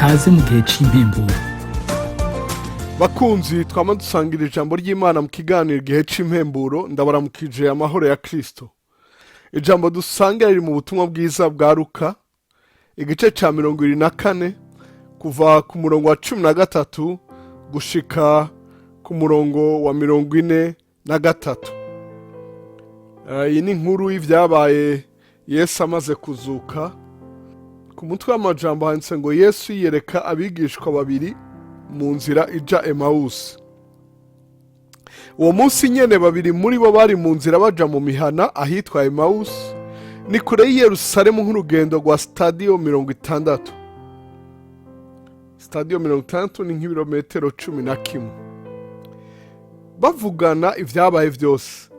Kaze mu gihe c'impemburo. Bakunzi twama dusangira ijambo ry'Imana mu kiganiro Igihe c'Impemburo, ndabaramukije amahoro ya Kristo. Ijambo dusangira riri mu Butumwa Bwiza bwa Luka, igice ca 24, kuva ku murongo wa 13 gushika ku murongo wa 43. Iyi ni inkuru y'ivyabaye Yesu amaze kuzuka. Ku mutwe w'amajambo handitse ngo: "Yesu yiyereka abigishwa babiri mu nzira ija Emawusi." Uwo munsi nyene babiri muri bo bari mu nzira baja mu mihana ahitwa Emawusi, ni kure y'i Yerusalemu nk'urugendo rwa sitadiyo 60. Sitadiyo 60 ni nk'ibirometero 11. Bavugana ibyabaye byose.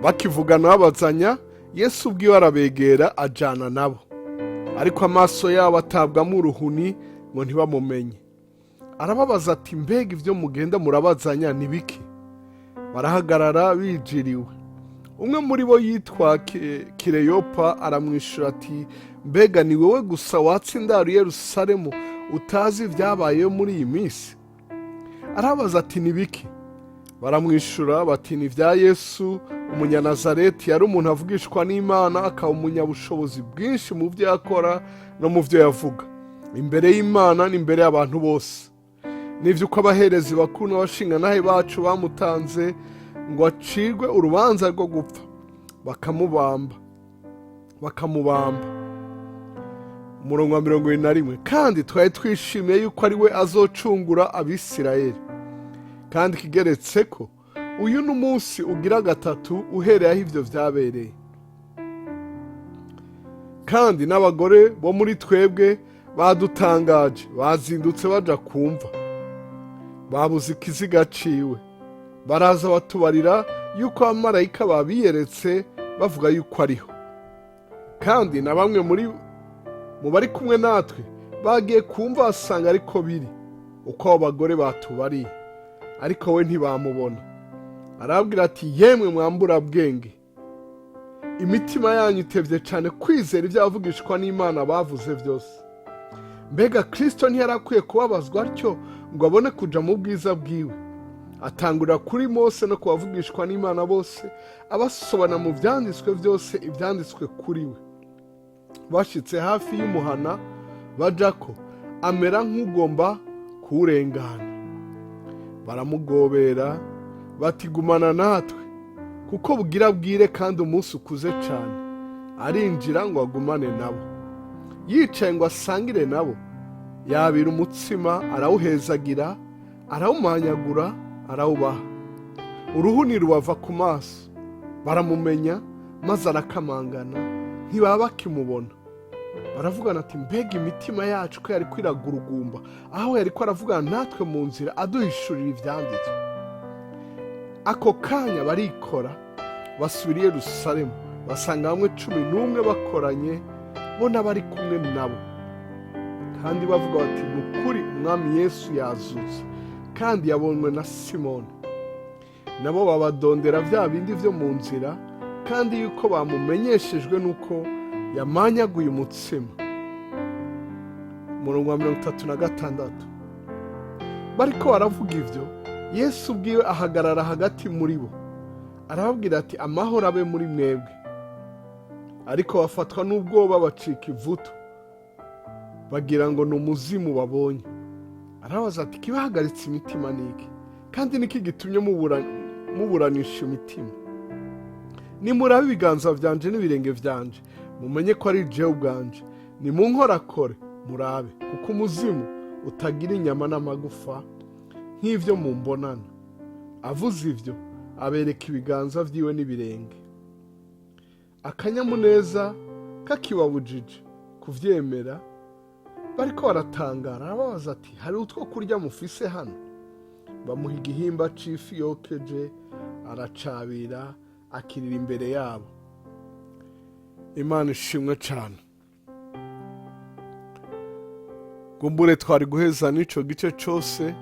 Bakivugana babazanya, Yesu ubwiwe arabegera, ajana nabo, ariko amaso yabo atabwamo uruhuni ngo ntibamumenye. Arababaza ati: "Mbega ibyo mugenda murabazanya ni biki?" Barahagarara bijiriwe. Umwe muri bo yitwa Kireyopa aramwishyura ati: "Mbega ni wowe gusa watse indaro i Yerusalemu utazi ibyabayeyo muri iyi minsi?" Arabaza ati: "Ni biki?" Baramwishyura bati: "Ni ibya Yesu Umunyanazareti. Yari umuntu avugishwa n'Imana, akaba umunyabushobozi bwinshi mu byo yakora no mu byo yavuga, imbere y'Imana n'imbere y'abantu bose. N'ibyo uko abaherezi bakuru n'abashingantahe bacu bamutanze ngo acirwe urubanza rwo gupfa, bakamubamba." Umurongo wa 71: "Kandi twari twishimiye yuko ari we azocungura Abisirayeli. Kandi kigeretse ko uyu ni umunsi ugira gatatu uhereye aho ibyo byabereye. Kandi n'abagore bo muri twebwe badutangaje, bazindutse baja kumva, babuze ikiziga ciwe. Baraza batubarira yuko abamarayika babiyeretse, bavuga yuko ariho. Kandi na bamwe muri mu bari kumwe natwe bagiye kumva, basanga ariko biri uko abo bagore batubariye, ariko we ntibamubona." Arabwira ati: "Yemwe mwambura bwenge, imitima yanyu itevye cyane kwizera ibyo abavugishwa n'Imana bavuze byose. Mbega Kristo ntiyari akwiye kubabazwa atyo ngo abone kuja mu bwiza bwiwe?" Atangurira kuri Mose no kubavugishwa n'Imana bose, abasobana mu byanditswe byose ibyanditswe kuri we. Bashitse hafi y'umuhana bajako, amera nk'ugomba kuwurengana. Baramugobera bati: "Gumana natwe, kuko bugira bwire kandi umunsi ukuze cyane." Arinjira ngo agumane nabo. Yicaye ngo asangire nabo, yabira umutsima, arawuhezagira, arawumanyagura, arawubaha. Uruhuni rubava ku maso, baramumenya, maze arakamangana, ntibaba bakimubona. Baravugana ati: "Mbega imitima yacu ko yari kwiragurugumba aho yari ko aravugana natwe mu nzira, aduhishurira ibyanditswe!" Ako kanya barikora, basubira i Yerusalemu, basanga bamwe 11 bakoranye, bo n'abari kumwe nabo, kandi bavuga bati: "Ni ukuri, Umwami Yesu yazutse, kandi yabonywe na Simoni." Nabo babadondera bya bindi byo mu nzira, kandi yuko bamumenyeshejwe n'uko yamanyaguye umutsima. Umurongo wa 36: Bariko baravuga ibyo, Yesu ubwiwe ahagarara hagati muri bo, arababwira ati: "Amahoro abe muri mwebwe." Ariko bafatwa n'ubwoba, bacika ivutu, bagira ngo ni umuzimu babonye. Arabaza ati: "Kibahagaritse imitima ni iki? Kandi niki gitumye muburanisha imitima? Nimurabe ibiganza byanje n'ibirenge byanje, mumenye ko ari jewe ubwanje. Nimunkorakore murabe, kuko umuzimu utagira inyama n'amagufa nk'ibyo mumbonana." Avuze ibyo, abereka ibiganza byiwe n'ibirenge. Akanyamuneza kakibabujije kuvyemera, bariko baratangara, arababaza ati: "Hari utwo kurya mufise hano?" Bamuha igihimba c'ifi yokeje, aracabira, akirira imbere yabo. Imana ishimwe cane. Gumbure twari guheza n'ico gice cose,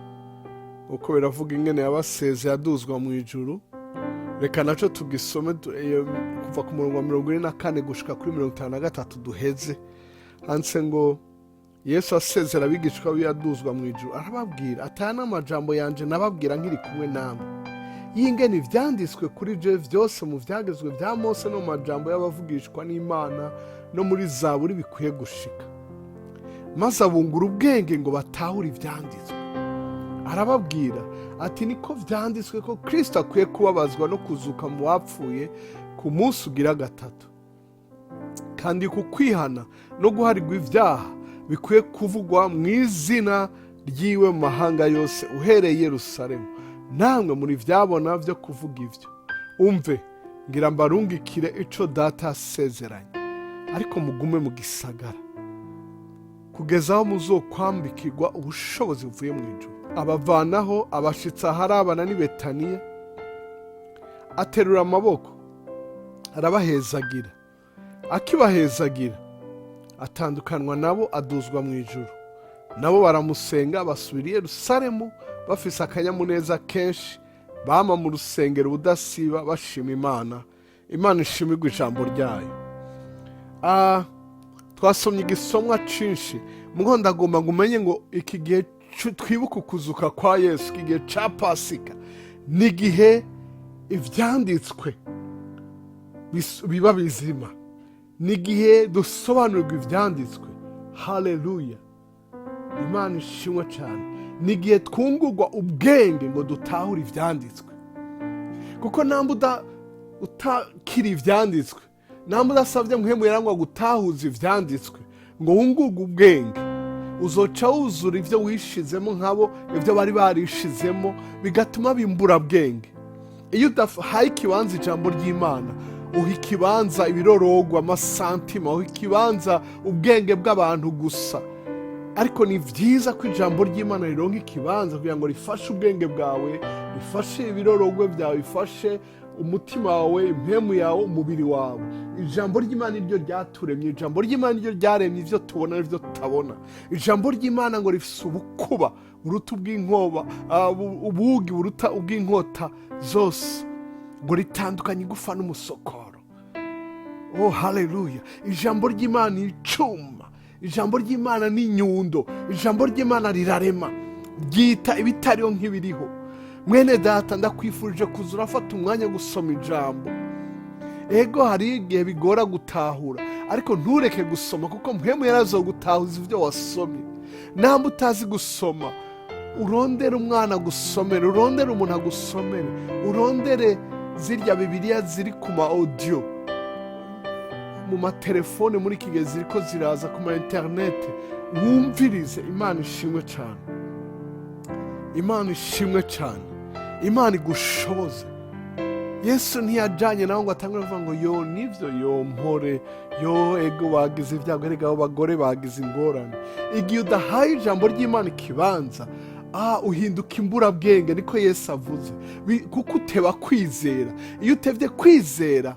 uko biravuga ingene yabaseze yaduzwa mu ijuru. Reka naco tugisome, kuva ku murongo wa 44 gushika kuri 53 duheze. Handitse ngo: Yesu asezera abigishwa biwe aduzwa mu ijuru, arababwira ati: "Aya ni amajambo yanje nababwira nkiri kumwe namwe, y'ingene ivyanditswe kuri je vyose mu vyagezwe vya Mose no mu majambo y'abavugishwa n'Imana no muri Zaburi bikwiye gushika." Maze abungura ubwenge ngo batahure ivyanditswe. Arababwira ati: "Niko vyanditswe ko Kristo akwiye kubabazwa no kuzuka mu bapfuye ku munsi ugira gatatu, kandi ku kwihana no guharirwa ibyaha bikwiye kuvugwa mu izina ryiwe mu mahanga yose, uhereye i Yerusalemu. Namwe muri vyabona vyo kuvuga ivyo. Umve, ngira mbarungikire ico Data yasezeranye, ariko mugume mu gisagara kugeza aho muzokwambikirwa ubushobozi buvuye mu ijuru." Abavanaho, abashitsa aharabana n'i Betaniya, aterura amaboko arabahezagira. Akibahezagira, atandukanwa nabo, aduzwa mu ijuru. Nabo baramusenga, basubira i Yerusalemu bafise akanyamuneza kenshi. Bama mu rusengero ubudasiba bashima Imana. Imana ishimirwa ijambo ryayo. Twasomye igisomwa cinshi mugo ndagomba ngo umenye ngo iki gihe twibuka ukuzuka kwa Yesu, iki gihe ca Pasika, ni igihe ivyanditswe biba bizima, ni igihe dusobanurirwa ivyanditswe. Haleluya, Imana ishimwe cyane. Ni igihe twungurwa ubwenge ngo dutahure ivyanditswe, kuko namba utakiri ivyanditswe, namba udasabye Mpwemu Yera ngo agutahuze ivyanditswe, ngo wungurwe ubwenge, uzoca wuzura ibyo wishizemo nkabo ibyo bari barishizemo, bigatuma bimbura bwenge. Iyo udahaye ikibanza ijambo ry'Imana, uha ikibanza ibirorogwa, amasantima, uha ikibanza ubwenge bw'abantu gusa. Ariko ni byiza ko ijambo ry'Imana rironka ikibanza kugira ngo rifashe ubwenge bwawe, rifashe ibirorogwe byawe, rifashe umutima wawe, impemu yawe, umubiri wawe. Ijambo ry'Imana niryo ryaturemye, ijambo ry'Imana niryo ryaremye ibyo tubona n'ibyo tutabona. Ijambo ry'Imana ngo rifise ubukuba buruta ubw'inkoba, ubugi buruta ubw'inkota zose, ngo ritandukanye igufa n'umusokoro. Oh, haleluya! Ijambo ry'Imana ni icuma, ijambo ry'Imana ni inyundo, ijambo ry'Imana rirarema, ryita ibitariho nk'ibiriho. Mwene data, ndakwifurije kuza urafata umwanya wo gusoma ijambo. Ego, hari igihe bigora gutahura, ariko ntureke gusoma, kuko Mpwemu yarazo gutahuza ibyo wasomye. Namba utazi gusoma, urondere umwana agusomere, urondere umuntu agusomere, urondere zirya Bibiliya ziri ku ma audio mu matelefone. Muri iki gihe ziriko ziraza ku ma interinete, wumvirize. Imana ishimwe cyane, Imana ishimwe cyane, Imana igushoboze. Yesu ntiyajyanye nawe ngo atangure kuvuga ngo: "Yo, nibyo, yo mpore, yo, ego bagize ibyago, erega abo bagore bagize ingorane." Igihe udahaye ijambo ry'Imana ikibanza, uhinduka imburabwenge, niko Yesu avuze. Kuko uteba kwizera. Iyo utebye kwizera,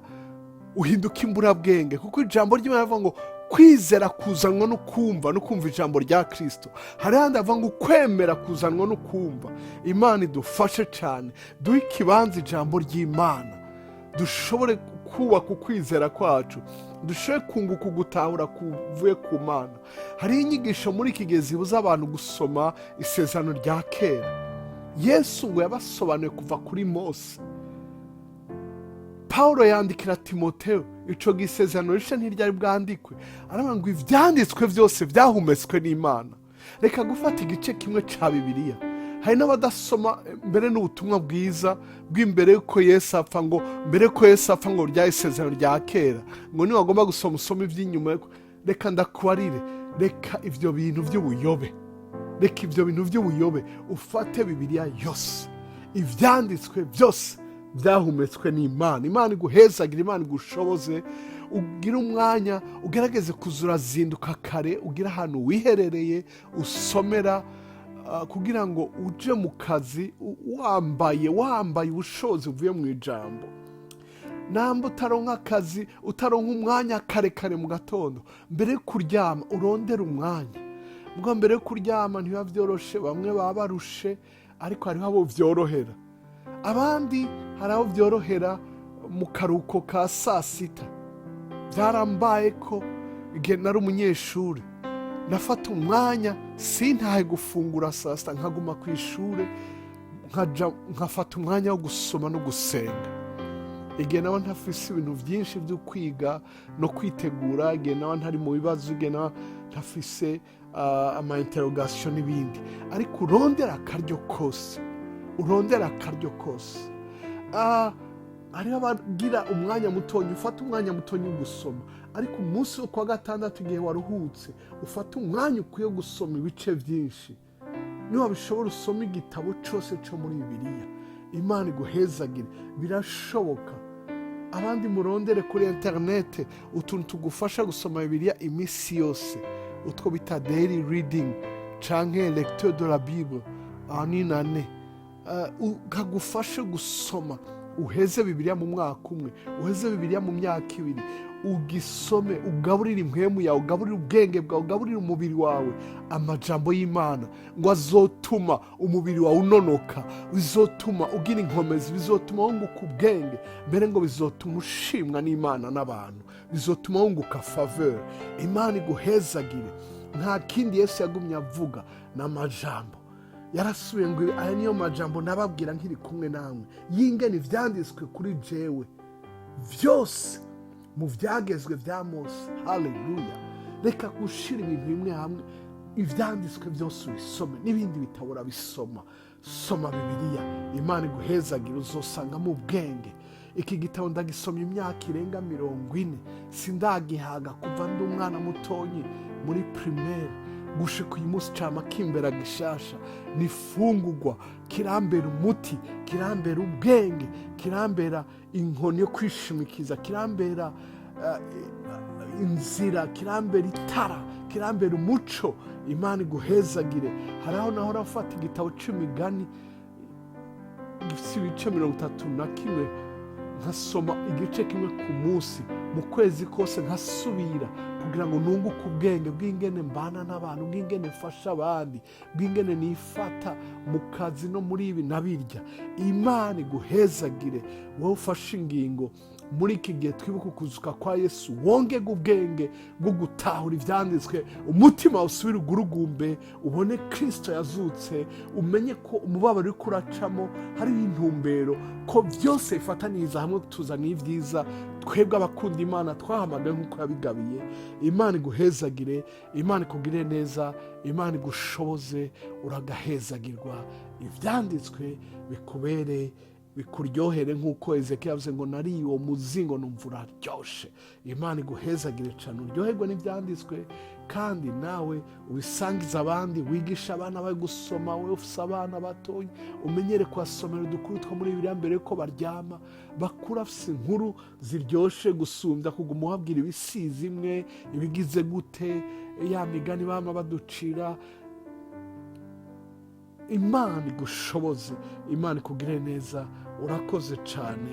uhinduka imburabwenge, kuko ijambo ry'Imana rivuga ngo kwizera kuzanwa no kumva, no kumva ijambo rya Kirisito. Hari ahandi avuga ngo kwemera kuzanwa no kumva. Imana idufashe cyane, duhe ikibanza ijambo ry'Imana, dushobore kubaka ukwizera kwacu, dushobore kunguka ugutahura kuvuye ku Mana. Hariho inyigisho muri iki gihe zibuza abantu gusoma isezerano rya kera. Yesu ngo yabasobanuye kuva kuri Mose. Paul yandikira Timoteo, ico gisezerano risha ntiryari bwandikwe, aravuga ngo ivyanditswe byose vyahumetswe n'Imana. Reka gufata igice kimwe ca Bibiliya. Hari n'abadasoma mbere n'ubutumwa bwiza bw'imbere y'uko Yesu apfa, ngo mbere y'uko Yesu apfa, ngo rya isezerano rya kera, ngo niwagomba gusoma usoma iby'inyuma. Reka ndakubarire, reka ibyo bintu by'ubuyobe, reka ibyo bintu by'ubuyobe, ufate Bibiliya yose. Ibyanditswe byose byahumetswe n'Imana. Imana iguhezagira, Imana igushoboze, ugire umwanya, ugerageze kuza urazinduka kare, ugire ahantu wiherereye usomera, kugira ngo uje mu kazi wambaye ubushobozi buvuye mu ijambo. Namba utaronka akazi, utaronka umwanya kare kare mu gatondo, mbere yo kuryama urondere umwanya. Ubwo mbere yo kuryama ntibiba byoroshe, bamwe baba barushe, ariko hariho abo byorohera, abandi hari abo byorohera mu karuhuko ka saa sita. Byarambaye ko igihe nari umunyeshuri. Nafata umwanya sintahe gufungura saa sita, nkaguma ku ishuri, nkaja nkafata umwanya wo gusoma no gusenga. Igihe nawe ntafise ibintu byinshi byo kwiga no kwitegura, igihe nawe ntari mu bibazo, igihe nawe ntafise ama interrogation n'ibindi. Ariko urondera akaryo kose, urondera akaryo kose. Hariho abagira umwanya mutonya. Ufata umwanya mutonya wo gusoma, ariko umunsi wo kuwa gatandatu, igihe waruhutse, ufate umwanya ukwiye gusoma ibice byinshi. Niba bishobora, usome igitabo cyose cyo muri Bibiliya. Imana iguhezagire, birashoboka. Abandi murondere kuri interinete utuntu tugufasha gusoma Bibiliya iminsi yose, utwo bita daily reading canke lecture de la Bible en une année, kagufashe gusoma, uheze Bibiliya mu mwaka umwe, uheze Bibiliya mu myaka 2. Ugisome, ugaburire impwemu yawe, ugaburire ubwenge bwawe, ugaburire umubiri wawe amajambo y'Imana, ngo azotuma umubiri wawe unonoka, bizotuma ugira inkomezi, bizotuma wunguka ubwenge, mbere ngo bizotuma ushimwa n'Imana n'abantu, bizotuma wunguka faveur. Imana iguhezagire. Nta kindi Yesu yagumye avuga, ni amajambo yarasubiye ngo: "Aya niyo majambo nababwira nkiri kumwe namwe, y'ingene ivyanditswe kuri jewe vyose mu byagezwe bya Mose." Haleluya! Reka gushira ibintu bimwe hamwe. Ibyanditswe byose ubisome, n'ibindi bitabo urabisoma. Soma Bibiliya, Imana iguhezagira, uzosangamo ubwenge. Iki gitabo ndagisomye imyaka irenga 40, sindagihaga. Kuva ndi umwana mutonyi muri primaire gushika uyu munsi, cama kimbera gishasha. Ni ifungurwa, kirambera umuti, kirambera ubwenge, kirambera inkoni yo kwishimikiza, kirambera inzira, kirambera itara, kirambera umuco. Imana iguhezagire. Hari aho naho urafata igitabo c'Imigani gifite ibice 31, nkasoma igice kimwe ku munsi mu kwezi kose, nkasubira kugira ngo nunguke ubwenge bw'ingene mbana n'abantu, bw'ingene mfasha abandi, bw'ingene nifata mu kazi no muri ibi na birya. Imana iguhezagire wowe ufashe ingingo muri iki gihe twibuka ukuzuka kwa Yesu. Wongege ubwenge bwo gutahura ibyanditswe, umutima usubire ugurugumbe, ubone Kirisito yazutse, umenye ko umubabaro uri kuracamo hariho intumbero, ko byose bifataniriza hamwe tuzaniye ibyiza twebwe abakunda Imana twahamagaye nk'uko yabigabiye. Imana iguhezagire, Imana ikugirire neza, Imana igushoboze. Uragahezagirwa. Ibyanditswe bikubere, bikuryohere, nk'uko Ezekiel yavuze ngo: "Nariye uwo muzingo numva uraryoshe." Imana iguhezagire cyane, uryoherwe n'ibyanditswe, kandi nawe ubisangize abandi, wigisha abana bawe gusoma. Wowe ufise abana batoya, umenyere kubasomera udukuru two muri Bibiliya mbere yuko baryama. Bakura afise inkuru ziryoshe gusumbya kuguma ubabwira ibisizi imwe ibigize gute, ya migani bama baducira. Imana igushoboze, Imana ikugire neza. Urakoze cyane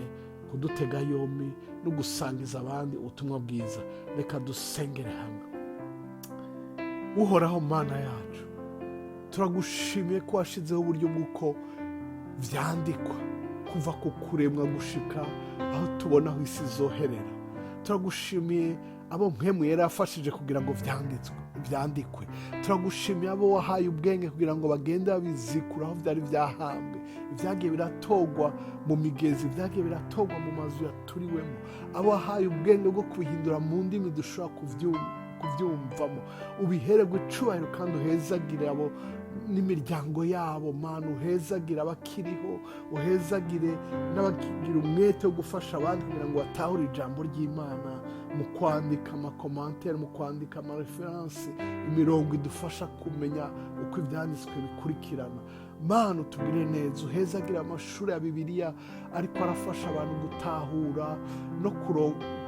kudutega yombi no gusangiza abandi ubutumwa bwiza. Reka dusengere hamwe. Uhoraho Mana yacu, turagushimiye ko washyizeho uburyo bw'uko byandikwa kuva ku kuremwa gushika aho tubona aho isi izoherera. Turagushimiye abo Mpwemu Yera yafashije kugira ngo vyandikwe. Turagushimiye abo wahaye ubwenge kugira ngo bagende babizikura aho byari byahambwe, ibyagiye biratogwa mu migezi, ibyagiye biratogwa mu mazu yaturiwemo, abo wahaye ubwenge bwo kubihindura mu ndimi dushobora kubyumvamo. Ubihererwe icubahiro kandi uhezagire abo n'imiryango yabo. Mana, uhezagire abakiriho, uhezagire n'abakigira umwete wo gufasha abandi kugira ngo batahure ijambo ry'Imana mu kwandika ama commentaires, mu kwandika ama références, imirongo idufasha kumenya uko ibyanditswe bikurikirana. Mana, utugire neza, uhezagire amashuri ya Bibiliya ariko arafasha abantu gutahura no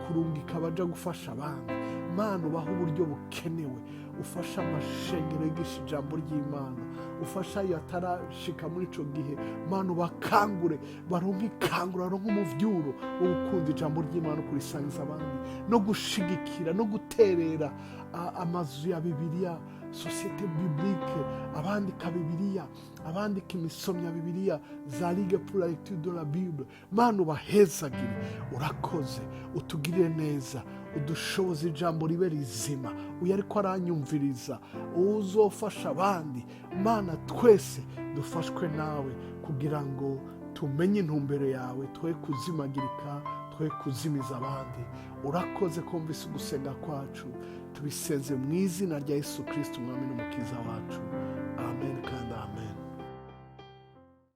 kurungika abaja gufasha abandi. Mana, ubaha uburyo bukenewe, ufasha amashengero yigisha ijambo ry'Imana, ufasha ayo atarashika muri ico gihe. Mana, ubakangure, baronke ikangura, baronke umuvyuro wo gukunda ijambo ry'Imana no kurisangiza abandi, no gushigikira no guterera amazu ya Bibiliya, société biblique, abandika Bibiliya, abandika imisomyo ya Bibiliya, za Ligue pour la lecture de la Bible. Mana, ubahezagire. Urakoze, utugirire neza. Udushoboze ijambo ribe rizima. Uyu ariko aranyumviriza, uzofasha abandi, Mana, twese dufashwe nawe kugira ngo tumenye intumbero yawe, twe kuzimagirika, twe kuzimiza abandi. Urakoze kumvise ugusenga kwacu. Tubisenze mu izina rya Yesu Kirisiti, Umwami n'Umukiza wacu.